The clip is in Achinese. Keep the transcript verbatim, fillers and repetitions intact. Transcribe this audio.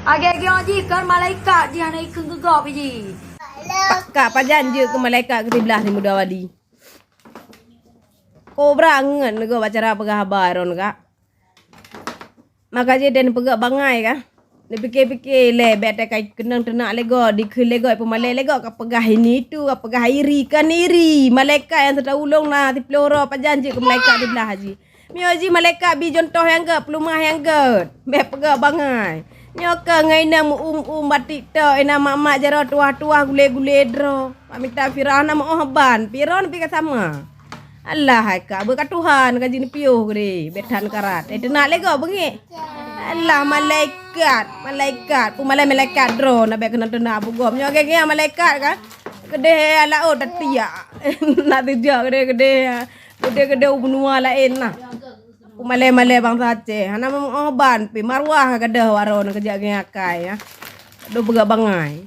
Agée-agée jih kon malaikat jih hana ikheun keu gob jih. Pakak pajan jeuet keu malaikat keu siblaih di muda wadi. Kobra ngeut neugob acara peugah haba droen kak. Maka jih dan peugah bangai kah. Dipike-pike lé bék teuka keunong teunak lego dikheun lego peumalée lego ka peugah ini itu ka peugah iri kan iri. Malaikat nyang teuta ulong na siploh uroe pajan jeuet keu malaikat di blah jih. Miyueb jih malaikat bi contoh nyang gét, peulumah nyang gét. Bék peugah bangai. Nyoe keu ngai inong meu-um-um batik tok, inong mak-mak jaroe tuah-tuah gule-gule droe. Mak mita Firaun na meuoh ban, Firaun pi ka sama. Allah hai ka beuka Tuhan ka jin piôh gede, bék that karat. Eh teunak lego beungéh. Allah malaikat, malaikat, peumalée malaikat droe na bék keunan teunak bugom. Nyoe geng-geng malaikat ka. Gede laôt tatiak. Nak tijak gede-gede. Gede-gede u benua laén nah. Peumalée-malée bansa Aceh. Hana meuoh ban pi marwah ka gadôh waroe nang keujak geng akai ya. Dua peugah bangai.